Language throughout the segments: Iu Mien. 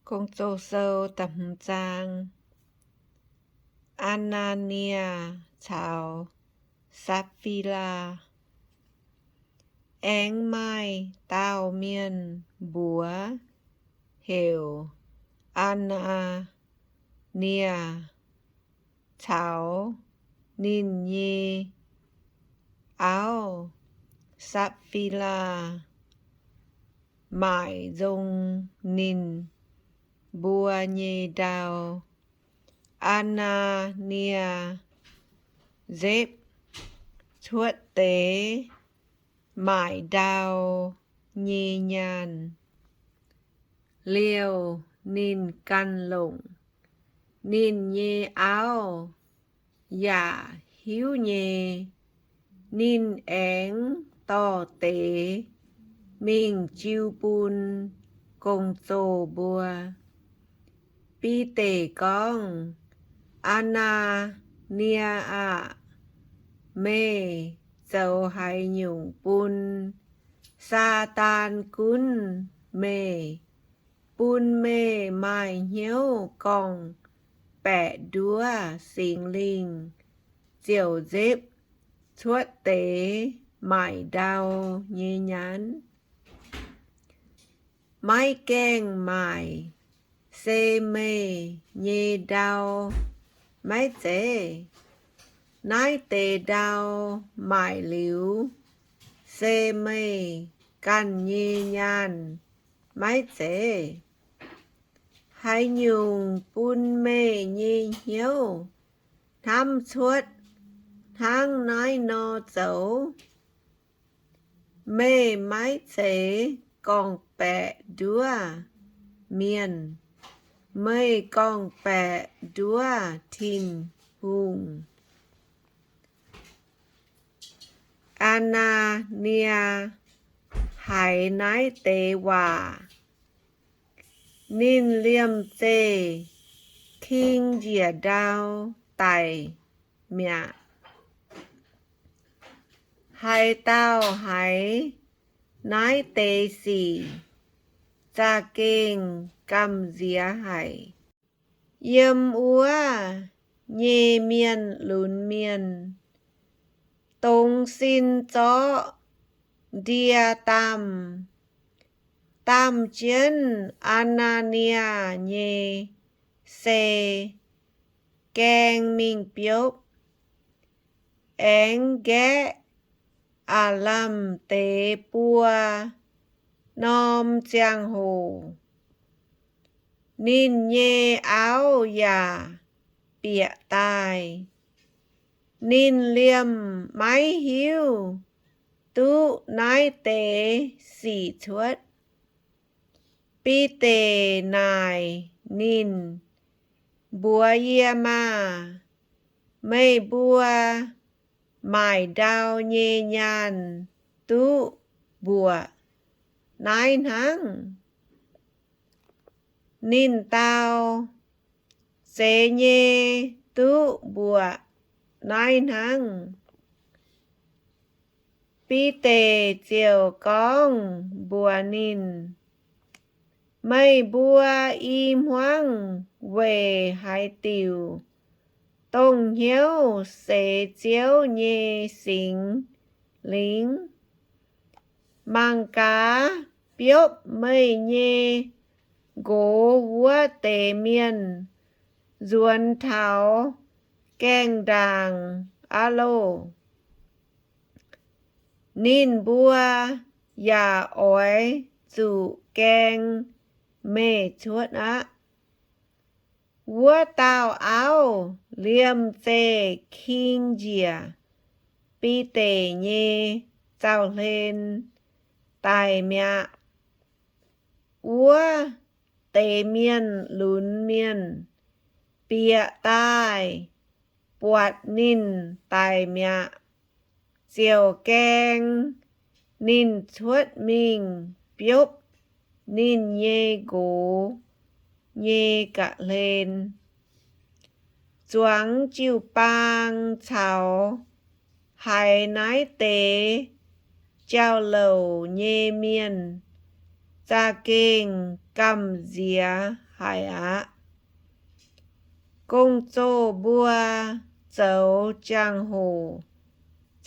Gong-Zoh sou da'hmz zaang. Aa^naa^nie caux Saa^fi^laa. Aengx maaih dauh mienh mbuox heuc Aa^naa^nie caux ninh nyei auv Saa^fi^laa maaic nzong ninh mbuo nyei ndau. Aa^naa^nie nzepv cuotv deix maaic ndau nyei nyaanh. Liouh ninh ganh longc ninh nyei auv yaac hiuv nyei. Ninh aengx dorh deix mingh jiu bun gong-zoh mbuo. Bide gorngv, Aa^naa^nie aah! Meih zoux haaix nyungc bun Saadaan gunv meih, bun meih maaih hnyouv gorngv-baeqc nduov Singx Lingh ziouc nzepv cuotv deix maaic ndau nyei nyaanh? Maiv gaengh maaic, se meih nyei ndau maiv zeiz? Naaiv deix ndau maaic liuz, se meih ganh nyei nyaanh maiv zeiz? Haaix nyungc bun meih nyei hnyouv hnamv cuotv hnangv naaiv nor zoux? Meih maiv zeiz gorngv-baeqc nduov mienh, meih gorngv-baeqc nduov Tin-Hungh. Aa^naa^nie haiz naaiv deix waac, ninh liemh zeih king njiec ndau daic mi'aqv. Haaix dauh haiz naaiv deix sic za'gengh gamh nziex haic. Yiem wuov nyei mienh lunx mienh, dongz sin zorqv ndie-damh, damh jienv Aa^naa^nie nyei sei, gaeng mingh biopv. Aengx nqaeqv aav lamh deix buo norm ziangh hoc, ninh nyei auv yaac bieqc daaih. Ninh liemh maiv hiuv duqv naaiv deix sic cuotv. Bide naaic ninh, Mbuox yie maah! Meih mbuo maaic ndau nyei nyaanh duqv mbuoqc naaiv hnangv? Ninh dau, Zeiz nyei, duqv mbuoqc naaiv hnangv. Bide ziouc gorngv mbuox ninh, Meih mbuo i hmuangv weic haaix diuc dongh hnyouv seix Ziouv nyei Singx Lingh? Mangc gaax, biopv meih nyei nqox wuov deix mienh nzuonx taux gaengh ndaangc aqv loh! Ninh mbuo yaac oix zuqc gaeng meih cuotv aqv. Wuov dauh auv liemh zeih king njiec Bide nyei zaux-hlen daic mi'aqv. Wuov deix mienh lunx mienh bieqc daaih buatc ninh daic mi'aqv, ziouc gaeng ninh cuotv mingh biopv ninh nyei nqox nyei ga'hlen. Zuangx jiu-baang caux haiz naaiv deix jauv-louc nyei mienh za'gengh gamh nziex haic aqv. Gong-zoh mbuo zoux jangx-hoc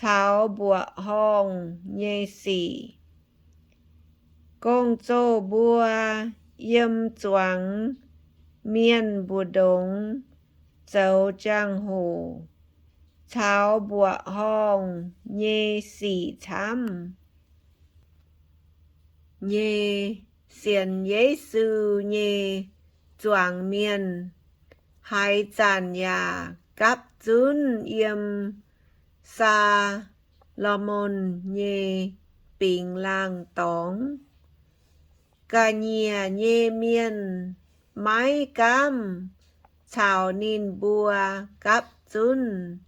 caux mbuoqc horngh nyei sic. Gong-zoh mbuo yiem zuangx mienh mbu'ndongx zoux jangx-hoc caux mbuoqc horngh nyei sic camv nyei. Sienx Yesu nyei zuangx mienh haaix zanc yaac gapv zunv yiem Saa^lo^morn nyei bingx laangh dorngx. Ga'nyiec nyei mienh maiv gaamv caux ninh mbuo gapv zunv,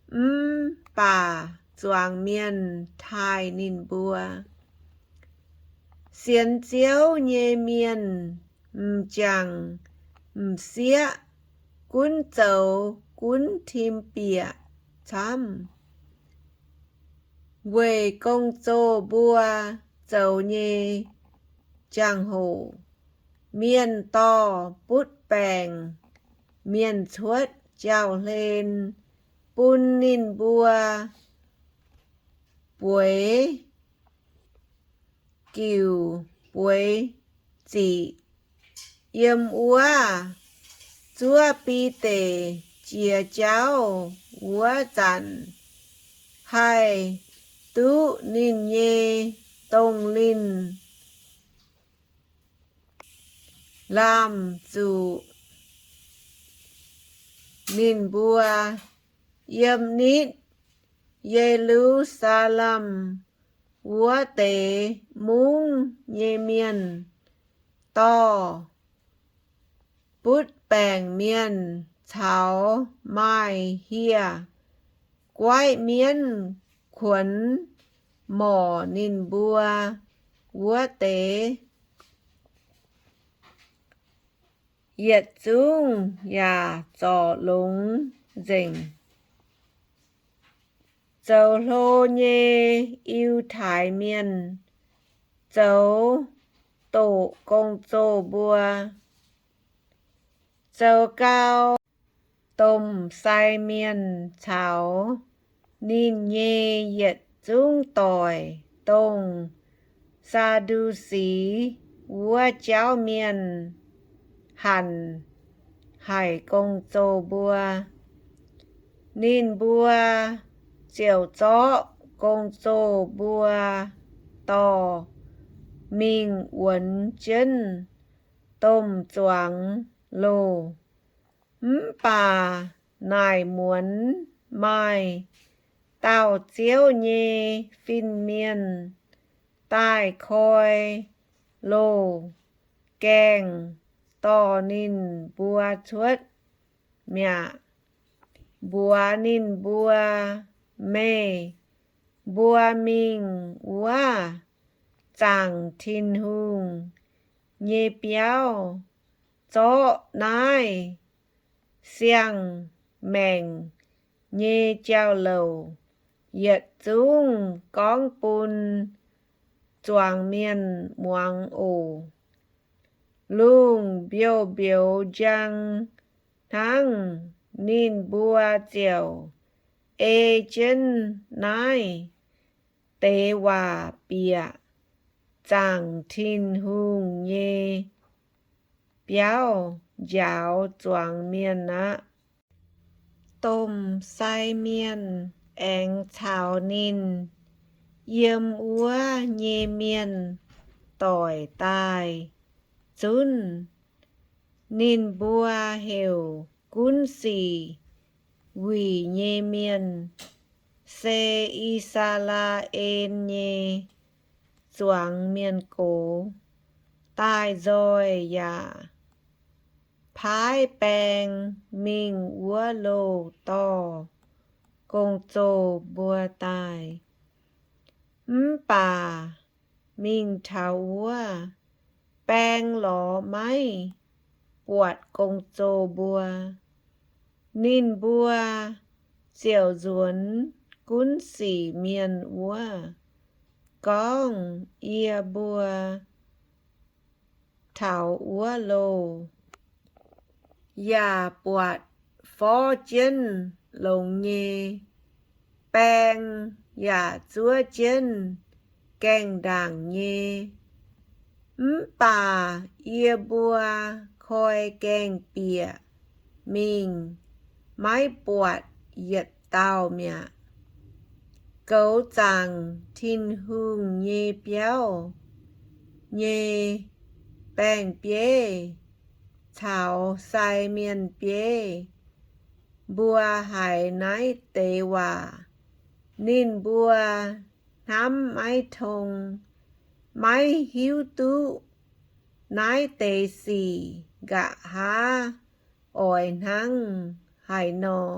mv baac zuangx mienh taaih ninh mbuo. Sienx Ziouv nyei mienh m'jangc m'sieqv gunv zoux gunv tim bieqc camv. Weic gong-zoh mbuo zoux nyei jangx-hoc, mienh dorh butv baengc mienh cuotv jauv-hlen bun ninh mbuo bueix giuc bueix ziqc. Yiem wuov zuov Bide jiex jauv wuov zanc, haih duqv ninh nyei dongh linh laamh zuqc ninh mbuo. Yiem nitv Ye^lu^saa^lem wuov deix mungv nyei mienh dorh butv baengc mienh caux maaih hieh guaiv mienv kuonx morc ninh mbuo wuov deix yietc zungv yaac zorc longx nzengc. Zoux hlo nyei Yiutai Mienh zoux doqc gong-zoh mbuo. Zoux gau, domh sai mienh caux ninh nyei yietc zungv doic, dongh Saa^ndu^si wuov jauv mienh, hanc haic gong-zoh mbuo. Ninh mbuo ziouc zorqv gong-zoh mbuo dorh mingh wuonx jienv domh zuangx loh. Mv baac naaic muonz maaih dauh Ziouv nyei fin-mienh daaih koi loh gaengh dorh ninh mbuo cuotv mi'aqv, mbuox ninh mbuo, Meih mbuo mingh wuov zaangc Tin-Hungh nyei biauv, zorqv naaiv siang-maengc nyei jauv-louc yietc zungv gorngv bun zuangx mienh muangx oc. Lungh mbiouh mbiouz njang hnangv, ninh mbuo ziouc ei jienv naaiv deix waac bieqc zaangc Tin-Hungh nyei biauv njaaux zuangx mienh aqv. Domh sai mienh aengx caux ninh yiem wuov nyei mienh doic daaih zunv. Ninh mbuo heuc Gunv Sic Wuic nyei mienh, se I^saa^laa^en nyei zuangx mienh gox, daaih nzoih yaac paaiv baeng mingh wuov loh dorh gong-zoh mbuo daaih. Mv baac mingh taux wuov, baeng lorz maiv buatc gong-zoh mbuo. Ninh mbuo ziouc nzuonx Gunv Sic mienh wuov, gorngv, Yie mbuo taux wuov loh, yaac buatc forv jienv longx nyei, baeng yaac zuov jienv gaengh ndaangc nyei. Mv baac yie mbuo koi gaengh bieqc mingh maiv buatc yietc dauh mi'aqv. Goux zaangc Tin-Hungh nyei biauv nyei baeng-bieiv caux sai mienh bieiv mbuo haiz naaiv deix waac, ninh mbuo hnamv maiv tong, maiv hiuv duqv naaiv deix sic nqa'haav oix hnangv haaix nor.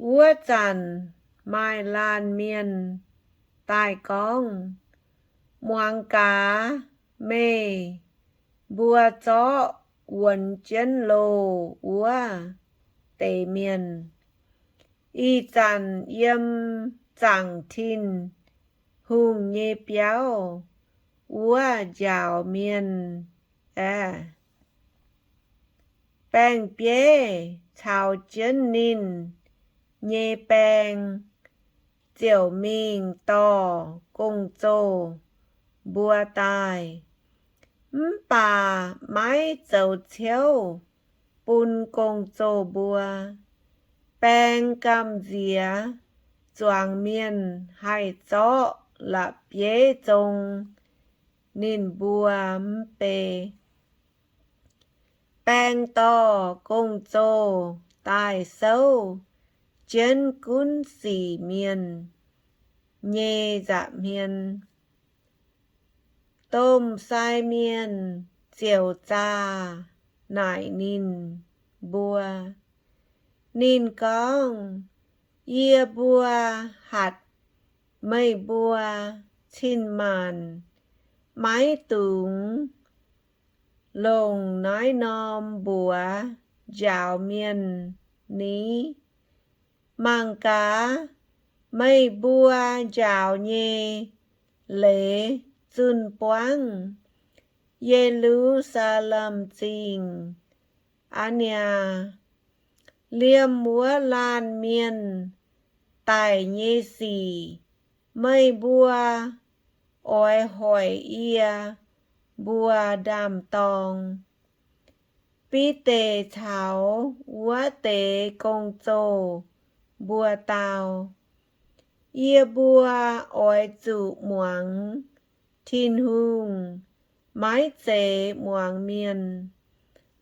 Wuov zanc maaih laanh mienh daaih gorngv, Muangx gaax, meih mbuo zorqv wuonx jienv loh wuov deix mienh, ih zanc yiem zaangc Tin-Hungh nyei biauv wuov njaaux mienh aeqv, baeng-bieiv caux jienv ninh nyei baeng ziouc mingh dorh gong-zoh mbuo daaih, mv baac maiv zoux ciouv bun gong-zoh mbuo. Baeng gamh nziex zuangx mienh haih zorqv la'bieiv zong ninh mbuo mv bei. Baeng dorh gong-zoh daaih souv jienv gunv sic mienh nyei nza'hmien. Domh sai mienh ziouc zaah naaic ninh mbuo. Ninh gorngv, Yie mbuo hatc meih mbuo cin-maanc maiv dungx longc naaiv norm mbuox njaaux mienh ni? Mangc gaax, meih mbuo njaaux nyei leiz zunh buangv Ye^lu^saa^lem Zingh aqv niaa. Liemh wuov laanh mienh daic nyei sic meih mbuo oix hoic yie mbuo ndaam-dorng. Bide caux wuov deix gong-zoh mbuo dau, Yie mbuo oix zuqc muangx Tin-Hungh, maiv zeiz muangx mienh.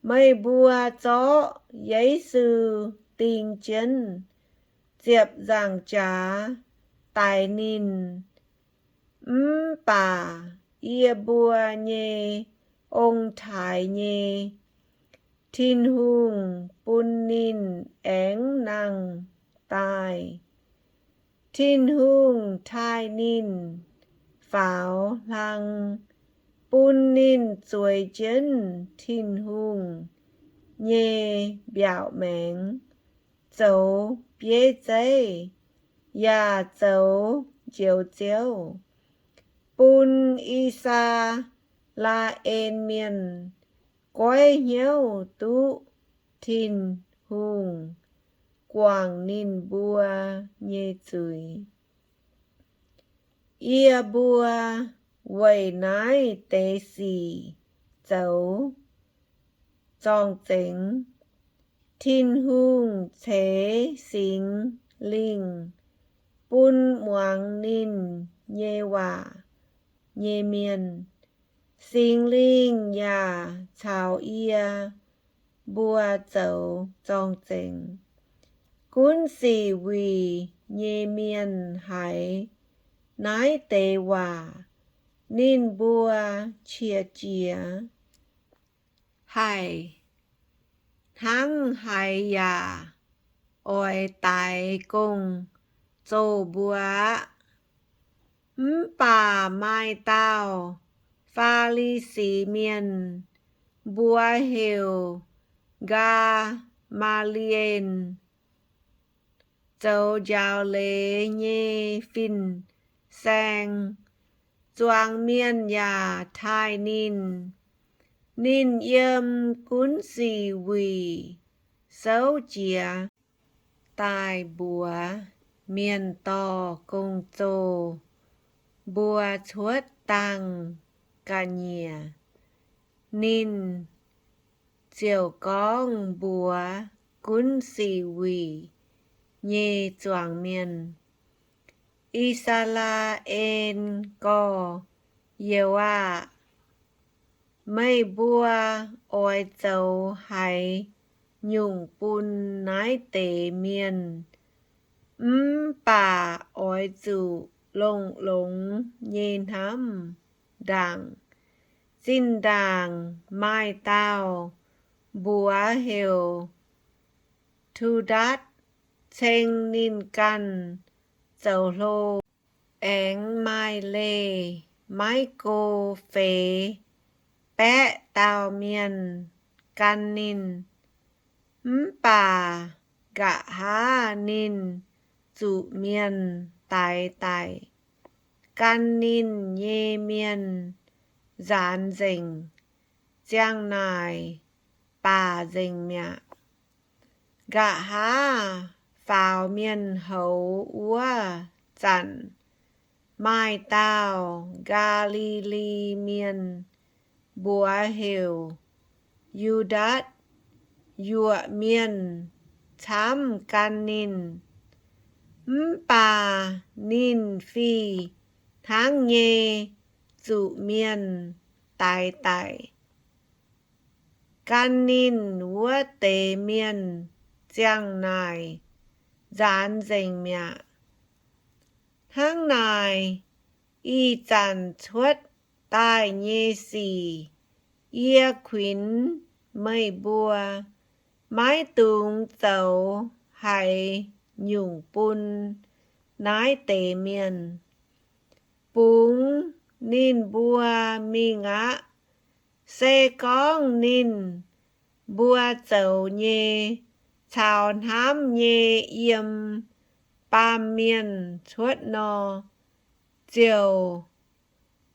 Meih mbuo zorqv Yesu ding jienv ziepc nzaangc jaax daix ninh, mv baac yie mbuo nyei ong-taaix nyei Tin-Hungh bun ninh aengx nangh daaih. Tin-Hungh taaih ninh faaux hlang, bun ninh zueiz jienv Tin-Hungh nyei mbiaauc maengx, zoux bieiv zeiv, yaac zoux Njoux Ziouv, bun I^saa^laa^en Mienh goiv hnyouv duqv Tin-Hungh guangc ninh mbuo nyei zuiz. Yie mbuo weic naaiv deix sic zoux zorng-zengx. Tin-Hungh ceix Singx Lingh bun muangx ninh nyei waac nyei mienh. Singx Lingh yaac caux yie mbuo zoux zorng-zengx. Gunv sic wuic nyei mienh haiz naaiv deix waac, ninh mbuo qiex jiez haic, hnangv haaix yaac oix daix gong-zoh mbuo aqv. Mv baac maaih dauh Faa^li^si Mienh, mbuox heuc Gaa^maa^li^en, zoux njaaux leiz nyei fin-saeng, Zuangx mienh yaac taaih ninh. Ninh yiem Gunv Sic Wuic souv jiez daaih mbuox mienh dorh gong-zoh mbuo cuotv dangh ga'nyiec. Ninh ziouc gorngv mbuox Gunv Sic Wuic nyei zuangx mienh, I^saa^laa^en gorx-youz aah! Meih mbuo oix zoux haaix nyungc bun naaiv deix mienh? Mv baac oix zuqc longx-longx nyei hnamv ndaangc. Zinh ndaangc maaih dauh mbuox heuc Tudatv ceng ninh ganh zoux hlo. Aengx maaih leih maiv go feix baeqv dauh mienh gan ninh. Mv baac nqa'haav ninh zuqc mienh daix daic, gan ninh nyei mienh nzaanx nzengc. Ziang naaic baac nzengc mi'aqv. Nqa'haav faaux mienh houx wuov zanc, maaih dauh Gaa^li^li Mienh, mbuox heuc Yu^ndaatc, yuoqc mienh camv gan ninh. Mv baac ninh fih hnangv nyei zuqc mienh daix daic, gan ninh wuov deix mienh ziang naaic nzaanx nzengc mi'aqv. Hnangv naaic, ih zanc cuotv daaih nyei sic yie kuinx meih mbuo, maiv dungx zoux haaix nyungc bun naaiv deix mienh. Bungx ninh mbuo mingh aqv. Se gorngv ninh mbuo zoux nyei caux hnamv nyei yiem baamh mienh cuotv nor, ziouc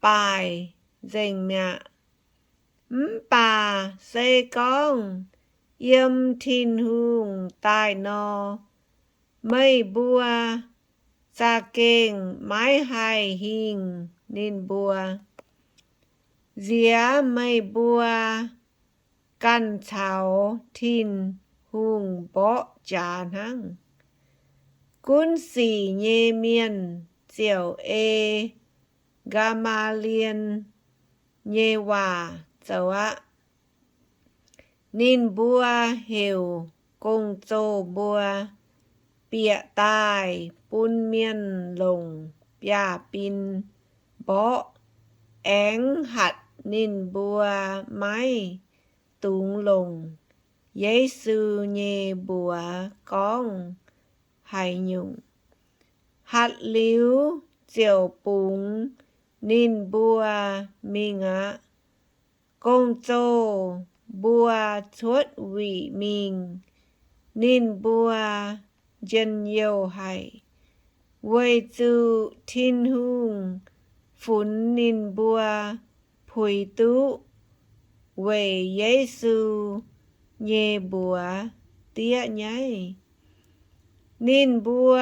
baaic nzengc mi'aqv. Mv baac se gorngv yiem Tin-Hungh daaih nor, meih mbuo za'gengh maiv haih hingh ninh mbuo. Nziex meih mbuo ganh caux Tin-Hungh mborqv jaax hnangv. Gunv sic nyei mienh ziouc ei Gaa^maa^li^en nyei waac zoux aqv. Ninh mbuo heuc gong-zoh mbuo bieqc daaih bun mienh longc biaav-bin mborqv, aengx hatc ninh mbuo maiv dungx longc Yesu nyei mbuox gorngv haaix nyungc. Hatc liuz ziouc bungx ninh mbuo mingh aqv. Gong-zoh mbuo cuotv wuic mingh, ninh mbuo njien-youh haic, weic zuqc Tin-Hungh funx ninh mbuo puix duqv weic Yesu nyei mbuox diev nyaiv. Ninh mbuo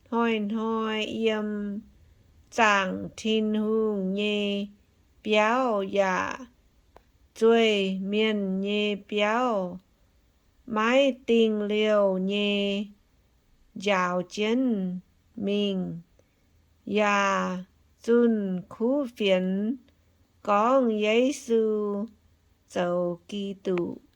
hnoi-hnoi yiem zaangc Tin-Hungh nyei biauv yaac zueih mienh nyei biauv, maiv dingh liouh nyei njaaux jienv mingh, yaac zunh kuv fienx gorngv Yesu zoux Giduc.